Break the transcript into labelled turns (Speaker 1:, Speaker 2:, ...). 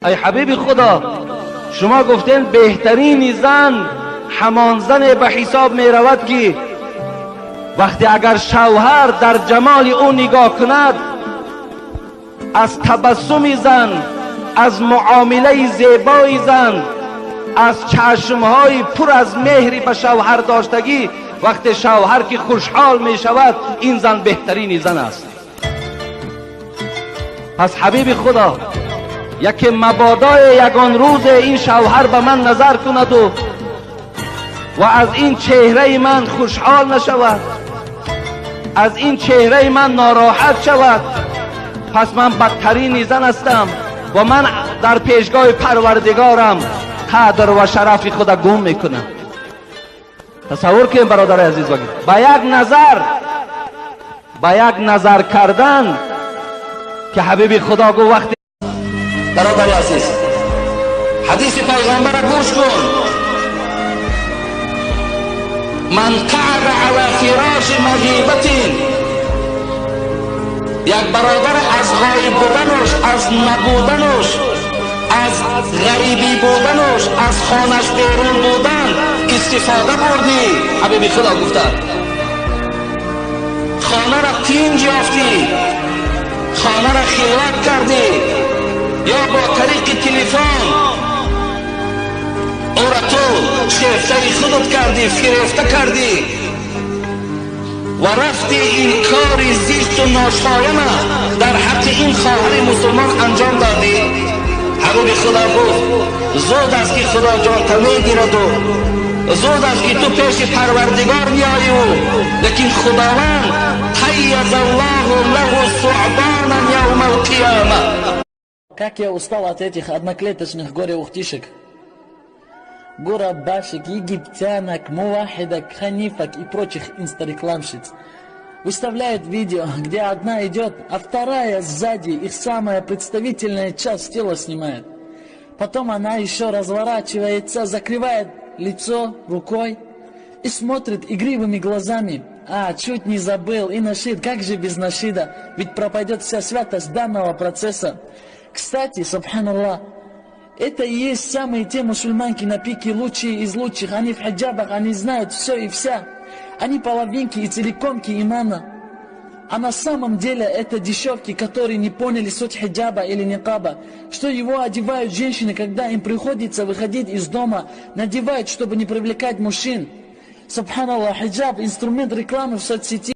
Speaker 1: Эй ҳабиби Худо, шумо гуфтен беҳтарини зан ҳамон зане ба ҳисоб меравад, ки вақте агар шавҳар дар ҷамоли ӯ нигоҳ кунад, аз табассуми зан, аз муомилаи зебои зан, аз чашмҳои пур аз меҳри ба шавҳар доштагӣ, вақте шавҳар ки хушҳол мешавад, ин зан беҳтарини зан аст. Пас, ҳабиби Худо, яке мабодои ягон рӯзе ин шавҳар ба ман назар кунаду ва аз ин чеҳраи ман хушҳол нашавад, аз ин чеҳраи ман нороҳат шавад, пас ман бадтарини зан ҳастам ва ман дар пешгоҳи Парвардигорам қадр ва шарафи худа гум мекунам. Тасаввур кунем, бародари азиз, ба як назар, ба як назар кардан, ки ҳабиби Худо гуфт вақте
Speaker 2: Бародари азиз, ҳадиси пайғамбара гӯш кун: ман қаъда ала фироши мағибатин. Як бародар аз ғоиб буданаш, аз набуданаш, аз ғарибӣ буданаш, аз хонаш берун будан истифода бурдӣ. Ҳабиби Худо гуфта: хонара тинҷ ёфтӣ, хонара хилват кардӣ ё бо тариқи телефон ӯра ту шефтаи худат кардӣ, фирефта кардӣ ва рафти ин кори зишту ношояна дар ҳаққи ин хоҳари мусулмон анҷом додӣ. Ҳабиби Худо гуфт: зуд аст, ки Худо ҷонта мегираду зуд аст, ки ту пеши Парвардигор меою, лекин Худованд қайяза Аллоҳу лаҳу суъбонан явма алқиёма.
Speaker 3: Как я устал от этих одноклеточных горе-ухтишек. Гурабашек, египтянок, мувахидок, ханифок и прочих инстарекламщиц. Выставляют видео, где одна идет, а вторая сзади их самая представительная часть тела снимает. Потом она еще разворачивается, закрывает лицо рукой и смотрит игривыми глазами. А, чуть не забыл, и нашид, как же без нашида, ведь пропадет вся святость данного процесса. Кстати, субханаллах, это и есть самые те мусульманки на пике, лучшие из лучших. Они в хиджабах, они знают все и вся. Они половинки и целикомки имана. А на самом деле это дешевки, которые не поняли суть хиджаба или никаба, что его одевают женщины, когда им приходится выходить из дома, надевают, чтобы не привлекать мужчин. Субханаллах, хиджаб – инструмент рекламы в соцсети.